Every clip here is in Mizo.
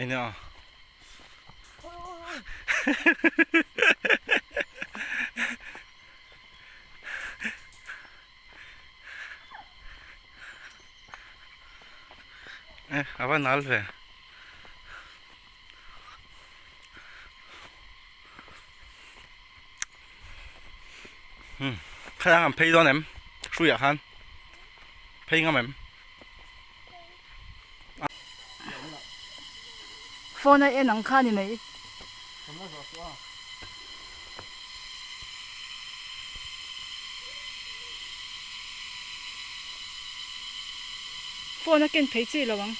mai nia. Eh, a va nal ve. Hmm, khayang an phei dawn em? Hruiah khan. Phei ngam em? Phone a en ang kha ni mai. Phone a ken phei chi lo ang.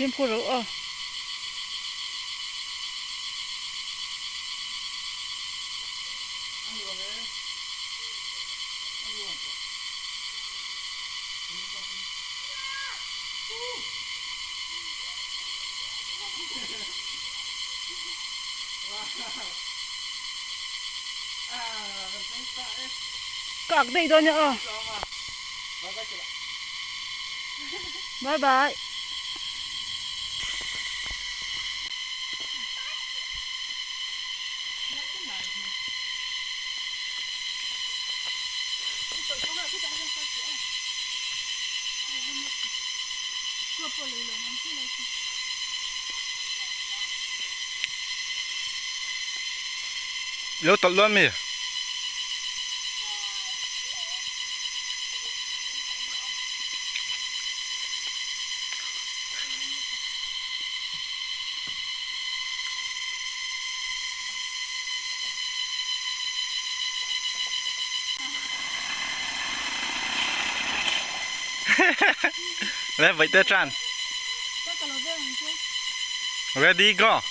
Fimkhur rawh aw. Ka ak daih dawn e aw. Bye bye. Lo tawlh dawn mi? Le vậy tê tran. Ready go.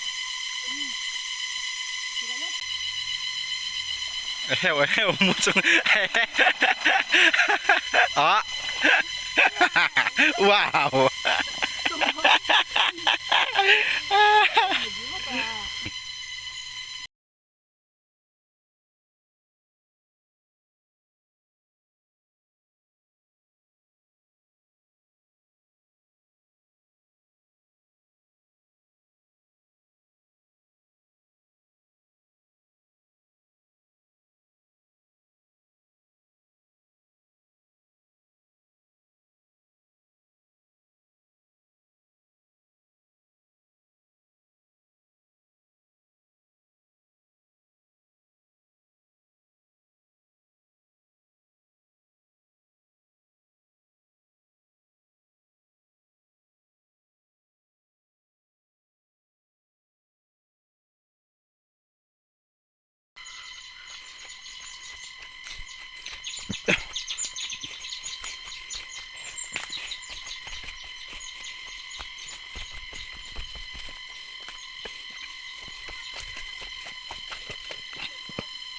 Heo heo mu chung. Ah. Wow.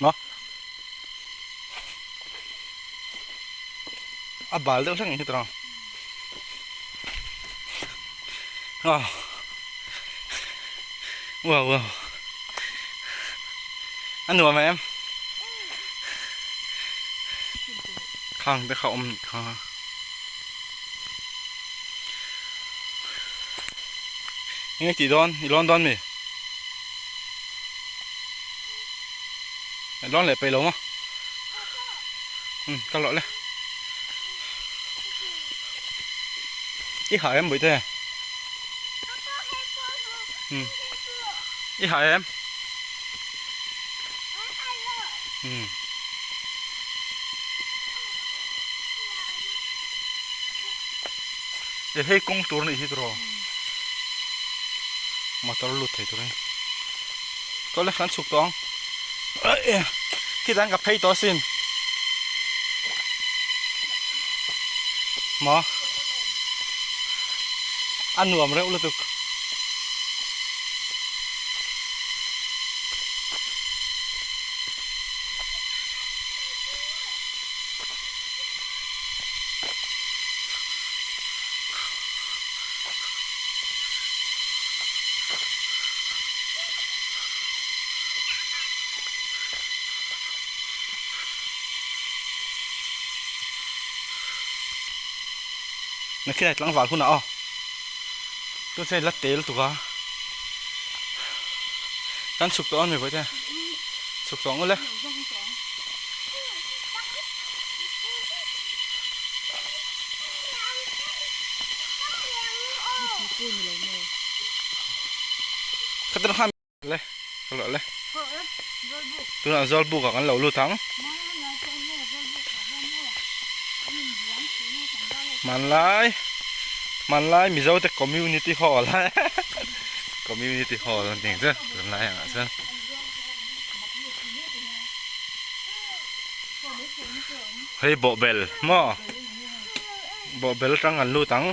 Maw? A bal deuh hlek ang hi tawh. Wow. Wow wow. A nuam em? Khang te kha awm nih kha. Enge tih dawn? I lawn dawn mi? I lawn leh peih lo maw? Umm ka lawh le. I hah em Bawihte? Umm i hah em? Umm e hei kawng tur anih hi tiraw motor lut thei tur a ni tawh le kan chhuk tawh ang khitah ka phei tawh asin maw a nuam reuh lutuk. Nakin ah tlangval hunah aw. Tun chuan la tel tuk a. Kan chhuk tawh a ni vawi te. Chhuk tawh ang ule. Khatin khan le ka luah le. Tunah Zawlbuk ah kan lo lut ang. Hmanlai hmanlai Mizo te community hall community hall an tih ang chu tunlai angah chuan. Hei bawhbel maw bawhbel atang kan lut ang.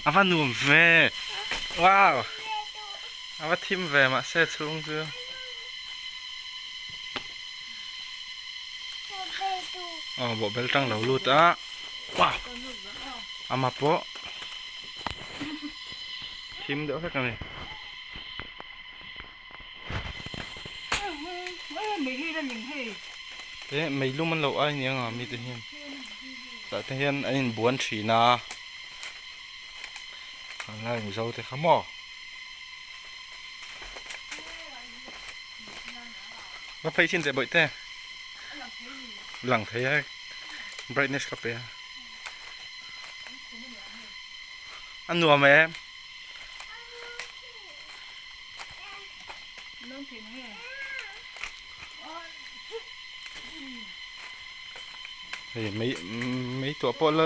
A va nuam ve wow a va thim ve mahse chhung chu aw bawhbel tang lo lut a wow ama pawh thim deuh hlek a ni. Te meilum an lo ai nia nga mite hian tah te hian an inbuan thin a an la inzo te kha maw va phei chin teh bawih te lang thei a brightness ka pe a a nuam em. Hei mei mei tuah pawh la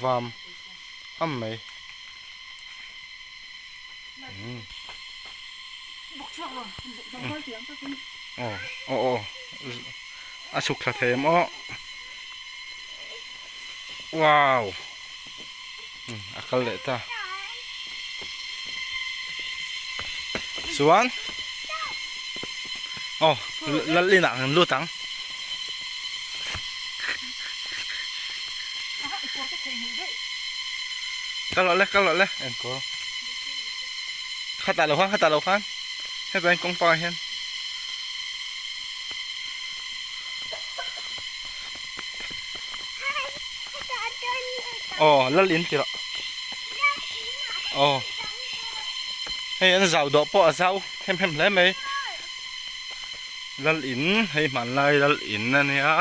vam am mai aw aw aw a chhuk thla thei em aw wow. A kal leh ta. Chuan aw lal inah kan lut ang. Kal rawh le kal rawh le enkawl. Khatah lo khan khatah lo khan hetah hian kawngpangah hian. Aw lal in tirah aw hei an zau dawh pawh a zau hem hem hle mai lal in hei hmanlai lal in a nia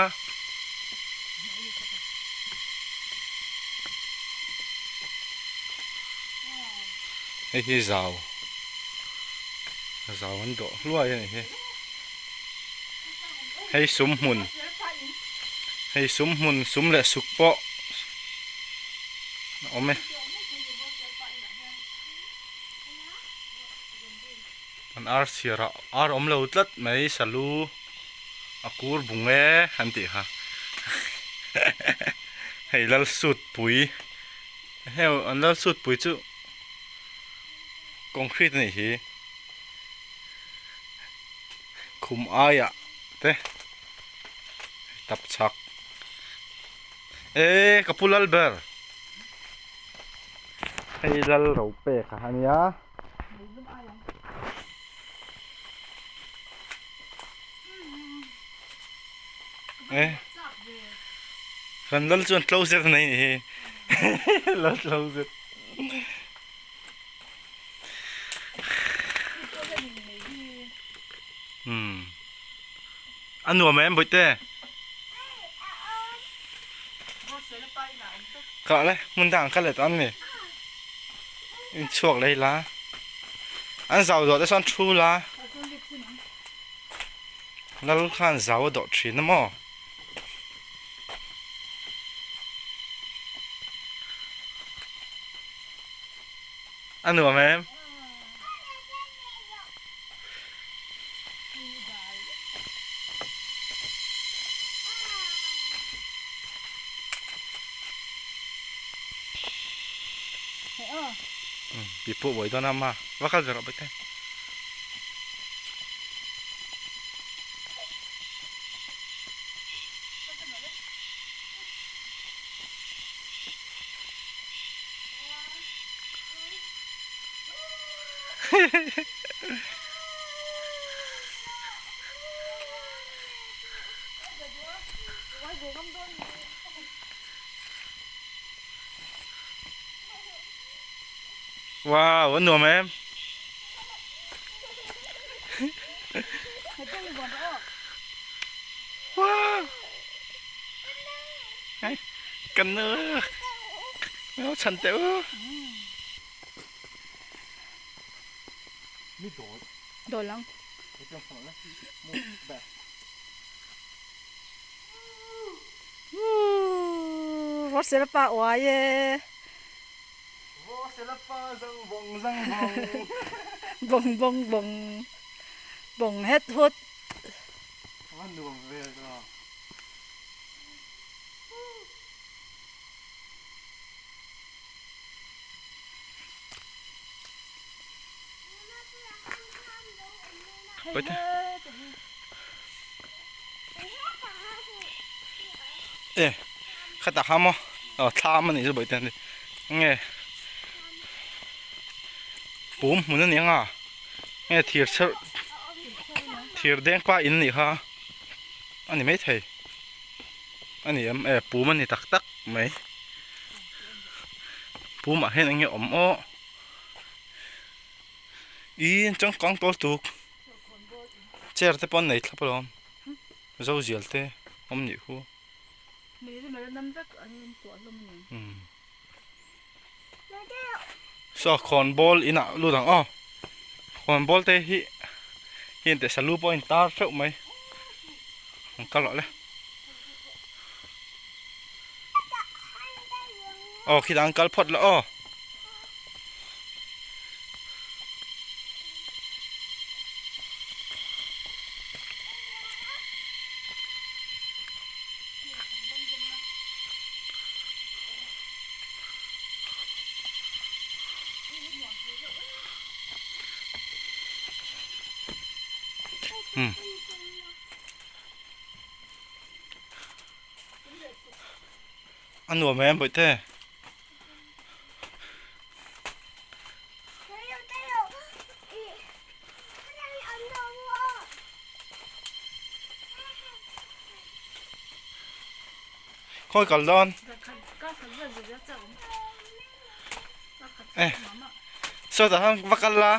hei hi zau zau an dawh hluai a ni hi. Hei sum hmun hei sum hmun sum leh suk pawh a awm e an ar chhiar ah ar awm lo tlat mai salu a kur bung e an tih kha hei lal sut pui heu an lal sut pui chu concrete a nih hi. Khum aiah te tap chhak e ka pu lal ber hei lal ro pek a ania e kan lal chuan closet a nei nih hi lal closet. Umm a nuam em bawihte kah le hmun dang ka let an ni in chhuak lei la an zau dawh te chuan thu la lal khan zau a dawh thin a maw. A nuam em? Pi pawh buai dawn a ma va kal ve rawh bawihte. Wow, a nuam em? Wow. Hey, kan nu. Nó chhan teh u. Dawl ang. Ruatsela pa uai e. Ruatsela pa zang bawng zang bawng. Bawng bawng bawng. Bawng het hut. A nuam vel ta. E khatah kha maw aw thlam a nih chu bawihte ani nge pum hmun a ni ang a nge thir chher thir deng pa in nih kha a ni maithei a ni em e pum a ni tak tak mai pum ah hian eng nge awm aw. Ih changkang tawl tuk chair te pawh an nei thlap alawm zo zial te awm nih khu saw khawnbawl inah lut ang aw khawnbawl te hi hi an teh salu pawh a intar theuh mai an kal rawh le aw khitah an kal phawt la aw. A nuam em bawihte. Khawi kal dawn. Eh. Sawtah khan va kal la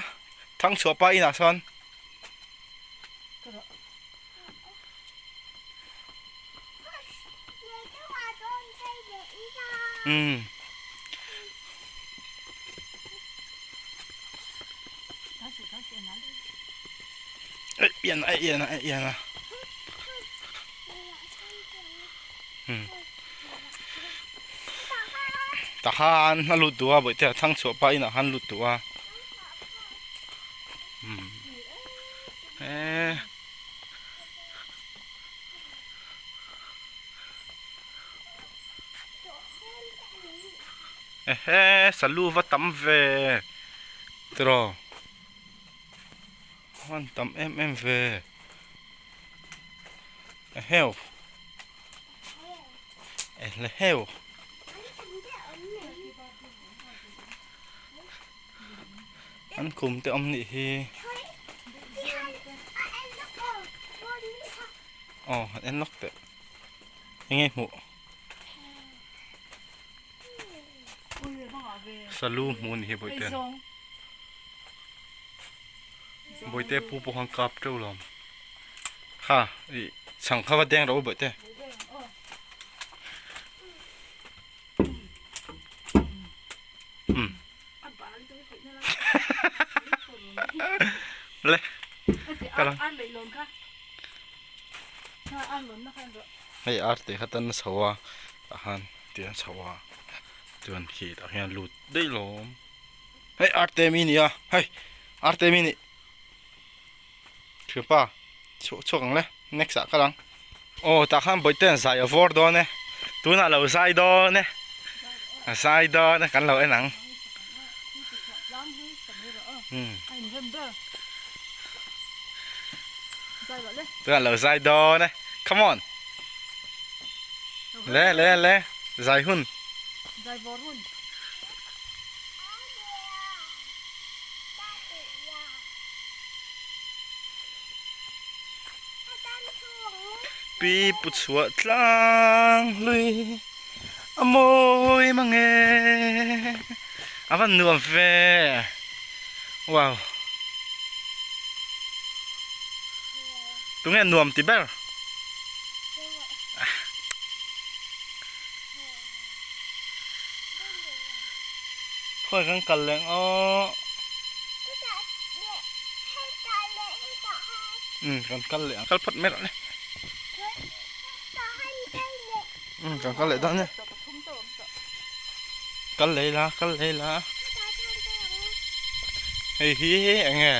thangchhuah pa inah sawn. Umm. Ei ian a ei ian a ei ian a. Umm. Tahan a lut duh a bawihte a thang chhuah pah inah khan lut duh a. Umm. Eee. Ehe salu va tam ve tiraw a van tam em em ve eheu ehleheu. An kum te awm nih hi. Aw han en lawk teh. Enge hmuh? Salu hmuh ni hi bawihte. Bawihte pu pawh khan kap teuh lo. Kha ih chhang kha va deng rawh u bawihte. Le hei ar te kha tan chho a tah khan tiang chho a chuan khi tah hian lut daih lawm hei ar te mi nia hei ar te mi nih thianpa chhuak chhuak ang le next ah kal ang aw tah khan bawihte an zai a vawr dawn e tunah lo zai dawn e a zai dawn e kan lo en ang tunah lo zai dawn e come on le le le zai hun Pi pu chhuah tlang hlui a mawi mang e. A van nuam ve. Wow. Tunge nuam ti ber? Khawi kan kal leng aw. Um kan kal leh ang. Kal phawt mai rawh le. Um kan kal leh dawn e. Kal leh ila kal leh ila. Hei hi eng nge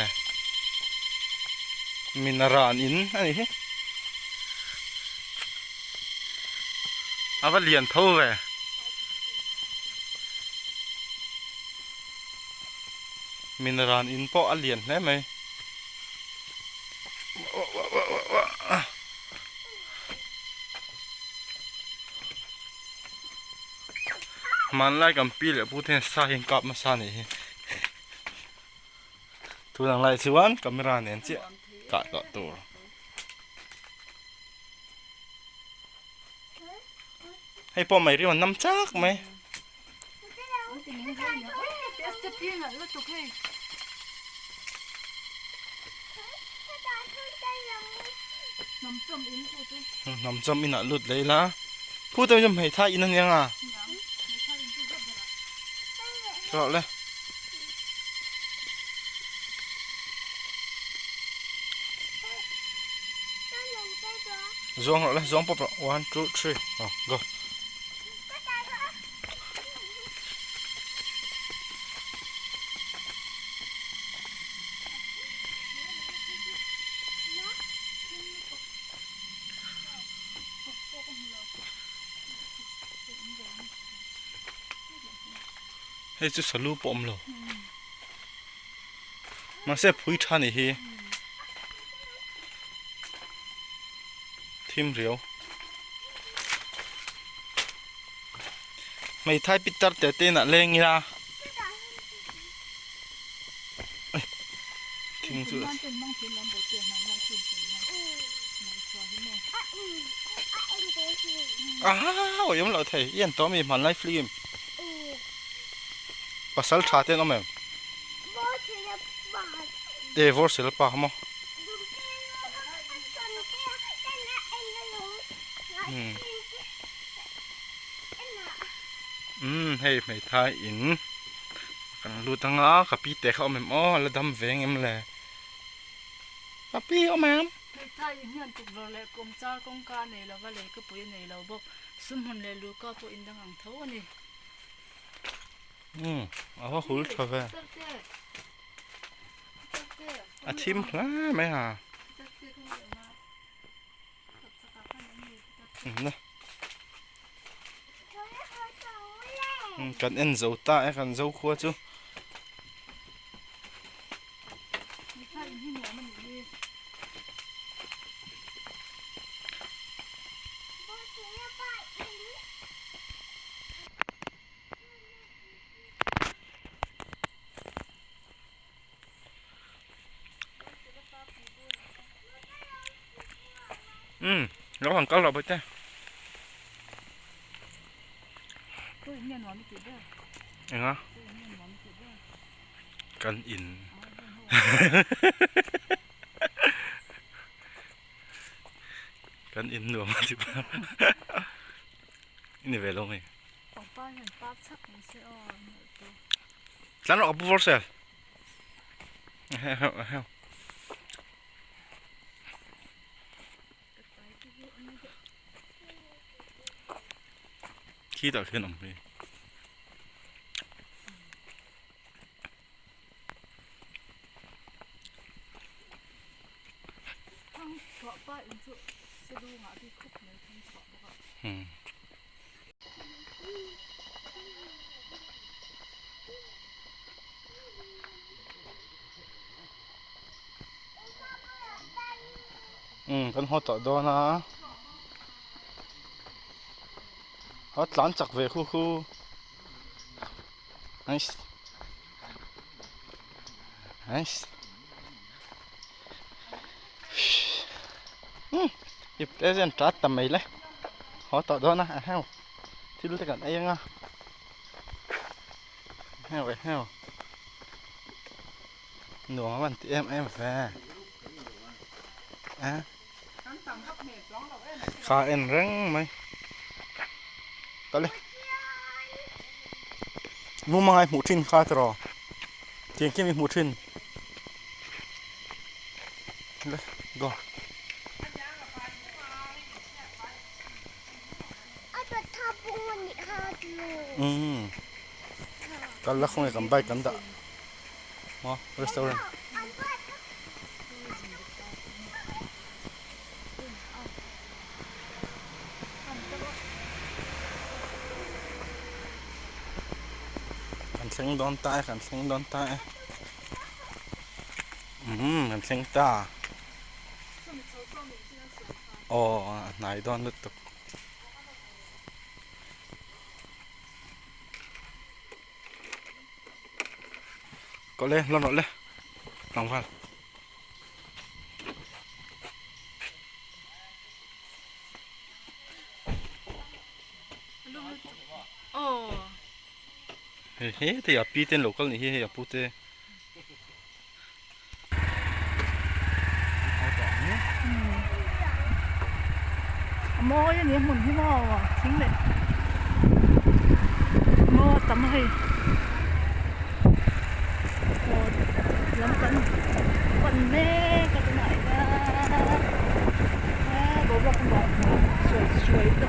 minaran in a ni hi. A va lian tho ve. Minaran in pawh a lian hle mai. Hmanlai kan pi leh pu te hian sa hi an kap nasa a nih hi. Tunang lai chuan camera nen chiah kah tawh tur. Hei pawh mai rim an nam chak mai. Hnam chawm inah lut leh ila. Khu te chu hmeithai in ania nga. Rawh le. Zuang rawh le, zuang pawp rawh. One, two, three. Oh, go. Hei chu salu pawh awm lo. Mahse phui tha ni hi. Thim riau. Hmeithai pitar te te inah leng ila. Thing chu Aha oi awm loh thei i en tawh ami hmanlai film pasal tha te an awm em e vawrsel pa kha maw umm hei hmeithai in Kan lut anga ka pi te kha awm em aw a la dam veng em le ka pi awm em. Hmeithai in hian tukverh leh kawmchar kawngka a nei lova lehkapui a nei lo bawk. Sumhmun leh luhka pawh in dang ang tho a ni. Umm a va hul tha ve. A thim hle mai a. Kan en zo ta e kan zo khua chu. Umm lo han kal rawh bawihte. Enga kan in kan in nuam a ti pa i ni ve lo nge. Tlan rawh ka pu vawr sel. Khi tah khian awm hi. Hmm. Umm kan haw tawh dawn a a tlan chak ve khu khu nice nice umm ip te hian tat ta mai le haw tawh dawn a a heu thil te kan ei anga. Heo heo nuam a van ti em em ve a kha en reng mai kal e mumanga i hmuh thin kha tiraw tiang khian i hmuh thin le go. Umm kal la khawnge kan bike kan dah maw restaurant kan thleng dawn ta e kan thleng dawn ta e umm kan thleng ta. Aw a hnai dawn lutuk. Kawh le lawn rawh le tlangval. Hei he te a pi te an lo kal nih hi hei a pu te. A mawi a ni a hmun hi maw thing leh maw a tam a hei aw lam kan pan mek a tunah hian boruak a nuam suai suai te.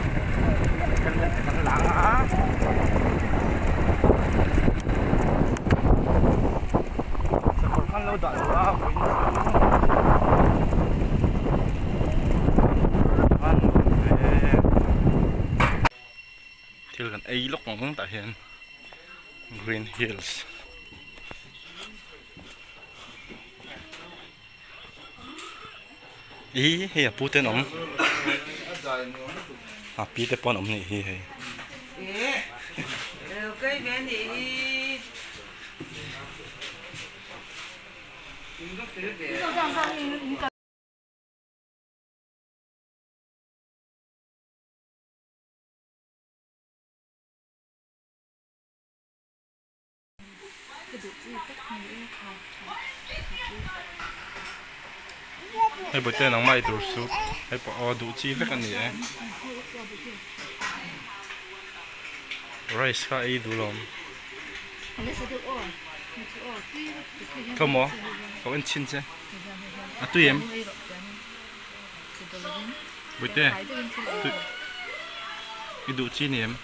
Sakawr khan lo dah lo a vawiin chu an ve thil kan ei lawk ang tah hian green hills ih hei a pu te an awm a pi te pawh an awm nih hi hei. Hei bawihte nangmah ei tur chu hei pawh aw duh chi vek a ni e rice kha ei duh lawm thawmhnaw ka en chhin che a tui em bawihte i duh chi ni em.